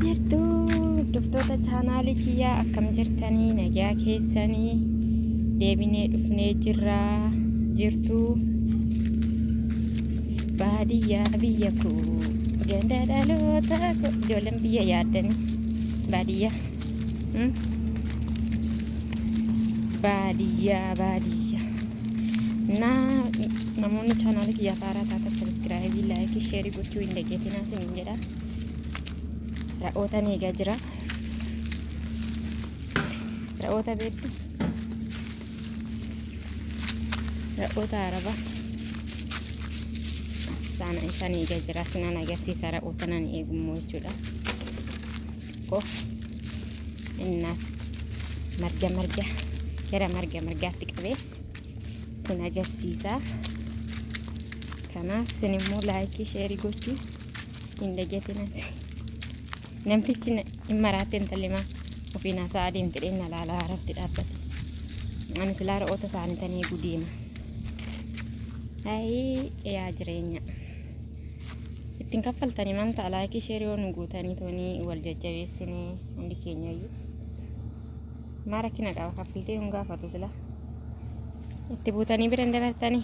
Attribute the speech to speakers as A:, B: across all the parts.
A: Jirtu hordoftoota chaanaalii kiyyaa, akkam jirtanii? Nagaa keessanii? Deebinee dhufnee jirra. Jirtu baadiyyaa biyya koo, ganda dhaloota koo. Ijoolleen biyya yaaddanii baadiyyaa, baadiyyaa baadiyyaa. Na namoonni chaanaalii kiyyaa haaraa taatan subscribe, like, share gochuu hin dagatinaa isiniin jedha. Ra'oota ni eegaa jira. Ra'oota beektu? Ra'oota arabaa. Isaan isaan eegaa jira. Sinaan agarsiisa ra'oota nan eegummoo jechuudha. Xiqqoo innaas marga marga gara marga margaatti qabee sin agarsiisa. Kanaaf isin immoo like, share gochuu hin dagatinaa. Namtichi hin maraatte intalli maa ofiin haasaa adeemte dheenna laalaa haratti dhaabbate. Ani silaa re'oota isaanii tan eeguu deema. Ayii yaa jireenya. Ittiin kaffaltanii maal ta'a, like, share yoo nu gootanii toonii wal jajjabeessinee hundi keenya iyyuu. Maa rakkina qaba? Kaffaltee hin gaafatu sila. Itti buutanii bira hin dabartanii.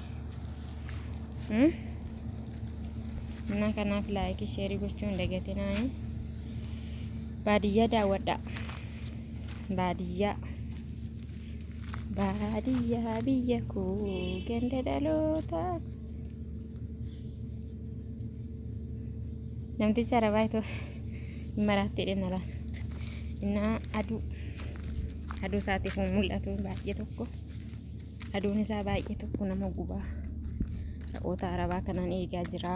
A: Innaa kanaaf like, share gochuu hin dagatinaa. Baadiyyaa daawwadhaa. Baadiyyaa. Baadiyyaa biyya koo, ganda dhalootaa. Namticha arabaa itoo hin maraattee dhenna laala. Innaa aduu aduu isaatiif hin mul'atu baay'ee tokko. Aduun isaa baay'ee tokko nama gubaa. Re'oota arabaa kanaan eegaa jira.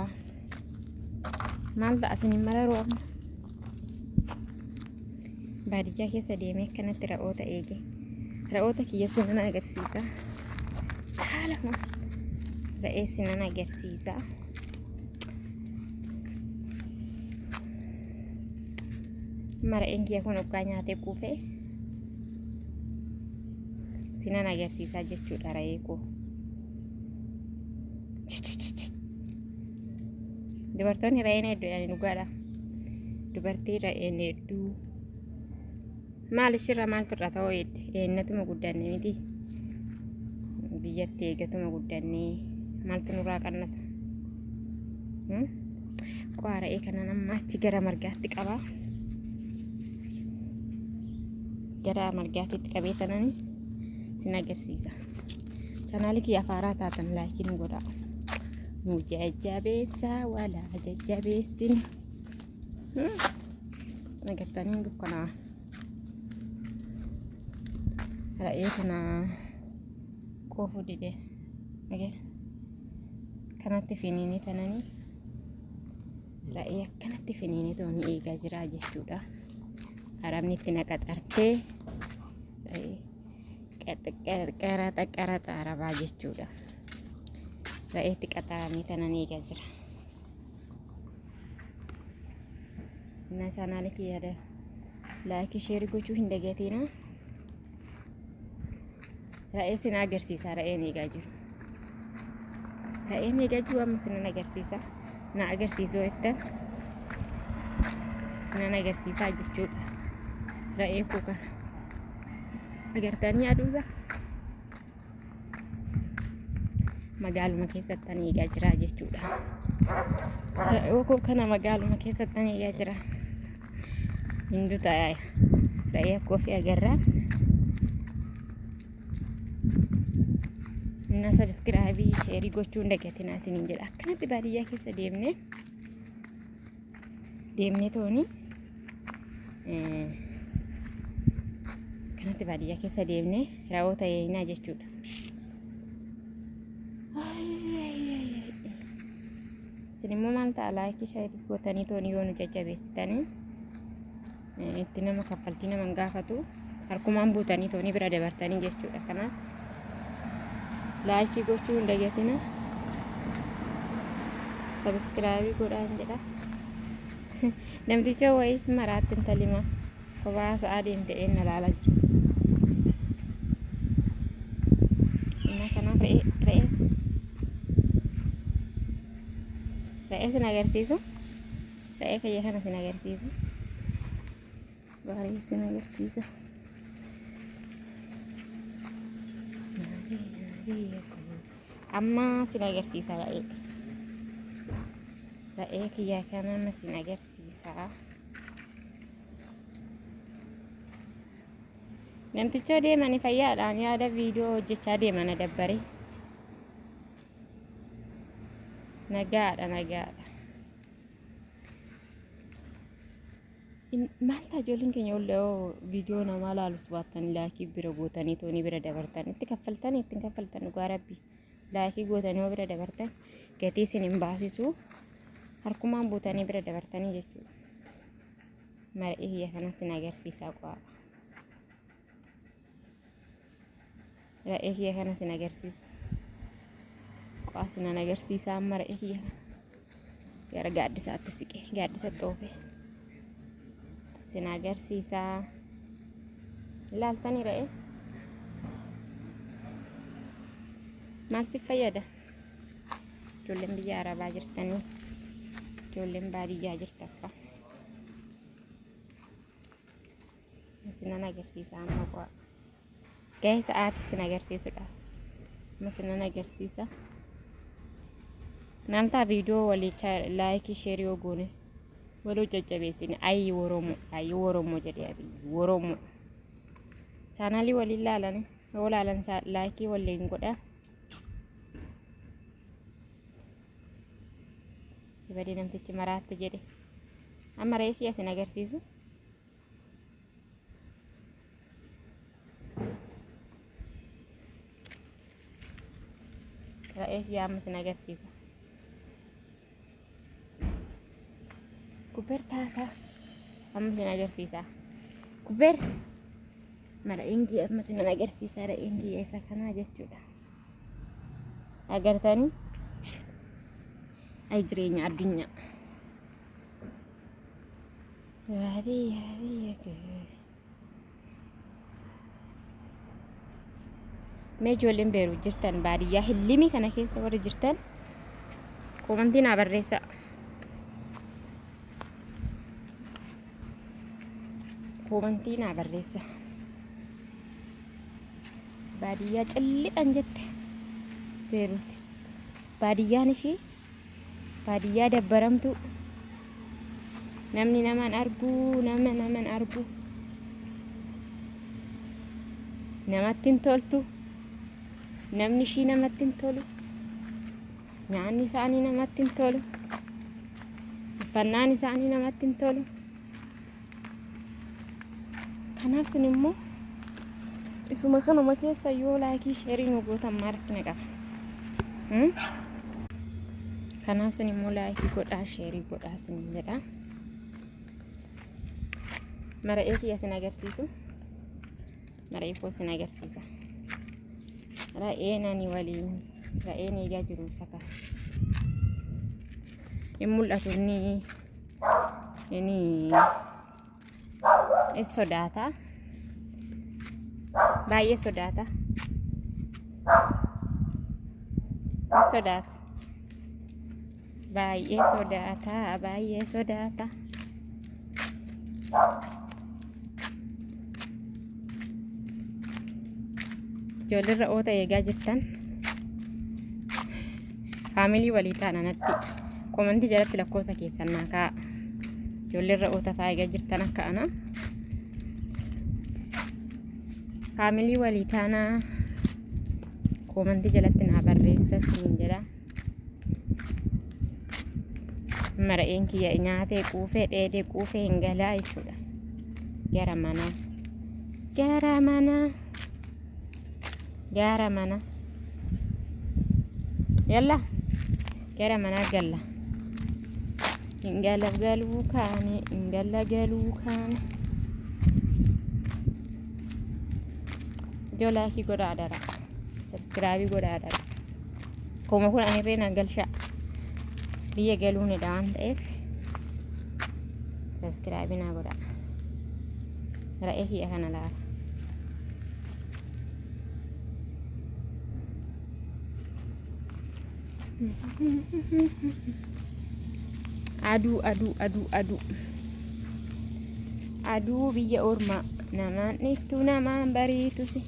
A: Maal ta'a isin hin mararuu amma? Baadiyyaa keessa deemee akkanatti re'oota eege. Re'oota kiyya sinan agarsiisa. Haala re'ee sinan agarsiisa. Amma re'een kiyya kun hoggaa nyaatee quufee sinan agarsiisaa jechuudha re'ee koo. Dubartoonni re'een hedduudhaan dhugaadha. Dubartii re'een hedduu. Maal ishirra maaltu irra ta'uu eedde? Eennatuma guddanne miti. Biyyatti eegatuma guddanne maaltu nurraa qannasa? Qo'aa re'ee kanan amma achi gara margaatti qabaa. Gara margaatti qabee tanani sin agarsiisa. Chaanaalii kiyya haaraa taatan like nu godhaa. Nu jajjabeessaa, walaa jajjabeessinu. Agartanii dukkanaa. Re'ee kana quufuu dide. Kanatti finiinii tananii re'ee akkanatti finiinii tooni eegaa jira jechuudha. Arabni itti naqaxartee re'ee qaraxa qaraxa arabaa jechuudha. Re'eetti qaxaramee tanan eegaa jira. Innaa chaanaalii kiyya like, share gochuu hin dagatinaa. Re'ee sin agarsiisa, re'een eegaa jiru. Re'een eegaa jiru amma sinan agarsiisa. Na agarsiisuu jettan sinan agarsiisaa jechuudha. Re'ee koo kana. Agartanii aduusa? Magaaluma keessatti ani eegaa jira jechuudha. Re'ee koo kana magaaluma keessatti ani eegaa jira. Hindu ta'a re'ee akkoo fi agarraan. Inna subscribe, share gochuu hin dagatinaa isiniin jedha. Akkanatti baadiyyaa keessa deemnee deemnee tooni kanatti baadiyyaa keessa deemnee re'oota eeynaa jechuudha. Isin immoo maal ta'a, like, share gootanii tooni yoo nu jajjabeessitanii itti nama kaffaltii nama hin gaafatu, harkumaan buutanii toonii bira dabartanii jechuudha. Kanaaf like gochuu hin dagatina. Subscribe godhaan jedha. Namticha wayii maraatti intalima kophaa sa'aa deemte een ilaalaa jira. Innaa kanaaf re'ee sin agarsiisu. Re'ee kiyya kana sin agarsiisu. Baay'ee sin agarsiisa. Amma sin agarsiisa re'ee. Re'ee kiyyaa kana amma sin agarsiisa. Namticha deemanii fayyaadhaan yaada viidiyoo hojjechaa deeman dabbare. Nagaadha nagaadha. Maal ta'a ijoolleen keenya ol viidiyoo namaa laalus baattan laayikii bira gootanii toonii bira dabartan itti kaffaltan ittiin kaffaltan dhugaa rabbi laayikii gootanii yoo bira dabartan gatii isin hin baasisu harkumaan buutanii bira dabartanii jechuudha. Mar'ee kiyya kanas sin agarsiisaa qo'aa. Ra'ee kiyya kana sin agarsiisu. Qo'aa sinan agarsiisaa amma ra'ee kiyya kana. Gara gaaddisaatti siqe gaaddisa xoofe. Sin agarsiisaa. Ilaaltanii ra'ee? Maal si fayyada? Ijoolleen biyya Arabaa jirtanii, ijoolleen baadiyyaa jirtaffa. Sinan agarsiisa amma qo'a. Gahee sa'aati sin agarsiisudha. Amma sinan agarsiisa. Maal ta'a viidiyoo walii laayikii sheerii yoo goone waloo jajjabeessine ayyi Oromoo ayyi Oromoo jedhee abiyyi Oromoo. Chaanaalii waliin laalan yoo laalan laayikii waliin godha. Badii namtichi maraatti jedhe. Amma reeshii asin agarsiisu. Re'ee kiyya amma sin agarsiisa. Kuber taata amma sin agarsiisa. Kuber re'een kiyya amma sin agarsiisa re'een kiyya isa kanaa jechuudha. Agartanii? Ay jireenya addunyaa. Baadiyyaa biyya kee. Mee ijoolleen Beerut jirtan baadiyyaa hillimii kana keessa warri jirtan koomantii naa barreessaa. Koomantii naa barreessa. Baadiyyaa cillidhan jette Beerut. Baadiyyaan ishii baadiyyaa dabbaramtuu. Namni naman arguu nama naman argu. Namatti hin toltu. Namni ishii namatti hin tolu. Nyaanni isaanii namatti hin tolu. Uffannaan isaanii namatti hin tolu. Kanaaf isin immoo isuma kanuma keessa yoo laayikii sheerii nu gootan maal rakkina qaba? Kanaaf isin immoo laayikii godhaa sheerii godhaa isiniin jedha. Mara'ee kiyya isin agarsiisu. Mara'ee koo isin agarsiisa. Ra'een ani waliin ra'een eegaa jiru isa kana. Hin mul'atu inni inni in sodaata. Baay'ee sodaata. In sodaata. Baay'ee sodaata. Baay'ee sodaata. Ijoolleen re'oota eegaa jirtan faamilii walii taana natti komantii jalatti lakkoofsa keessan naa kaa'a. Ijoolleen re'oota fa'aa eegaa jirtan akka ana. Faamilii walii taanaa koomantii jalatti naa barreessa isiniin jedha. Amma re'een kiyya nyaatee quufee dheedee quufee hin galaa jechuudha. Gara manaa. Gara manaa. Gara manaa. Yalla. Gara manaa galla. Hin gala galuu kaane hin gala galuu kaane. Ijoo laayikii godhaa adaraa. Sabskiraabii godhaa adaraa. 10,000 irree na galshaa. Biyya galuunidha waan ta'eef sabskiraabii naa godhaa. Ra'ee kiyya kana laala. Aduu aduu aduu aduu. Aduu biyya ormaa namaan dhittuu namaan bariitusi.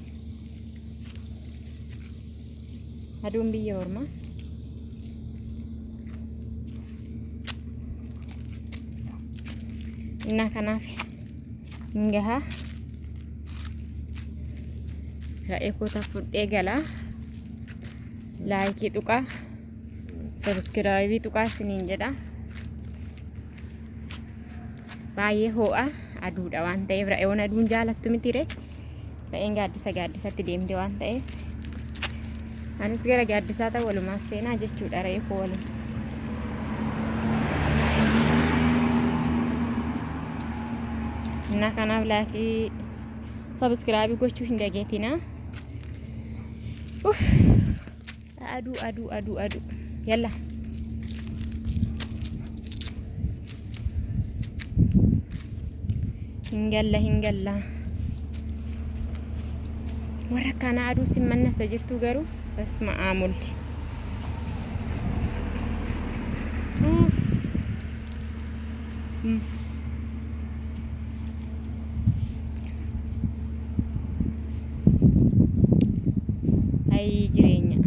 A: Aduun biyya ormaa. Innaa kanaaf hin gahaa. Ra'ee koota fudhee galaa. Laayikii tuqaa. Sabiskiraayibii tuqaa isiniin jedha. Baay'ee ho'a aduudha waan ta'eef ra'eewwan aduun jaalattu miti ree. Ra'een gaaddisa gaaddisatti deemte waan ta'eef. Anis gara gaaddisaa ta'u walumaa seenaa jechuudha ra'ee koo waliin. Innaa kanaaf laayikii sabiskiraayibii gochuu hin dageetinaa. Uff. Aduu aduu aduu aduu. Yalla. Hin galla hin galla. Warra akkanaa aduu sin mannasa jirtu garuu basma aamulti. Uff. Ayii jireenya.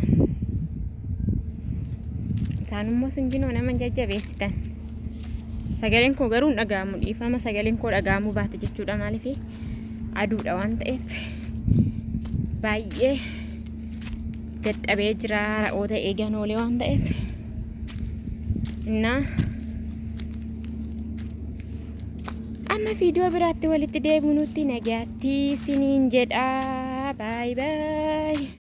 A: Isaanummoo sinjinoo nama jajjabeessitan. Sagaleen koo garuu hin dhaga'amu dhiifama sagaleen koo dhaga'amuu baate jechuudha maaliif aduudha waan ta'eef baay'ee dadhabee jira ra'oota eegan oolee waan ta'eef innaa amma viidiyoo biraatti walitti deebinutti nagaatti isiniin jedha baay baay.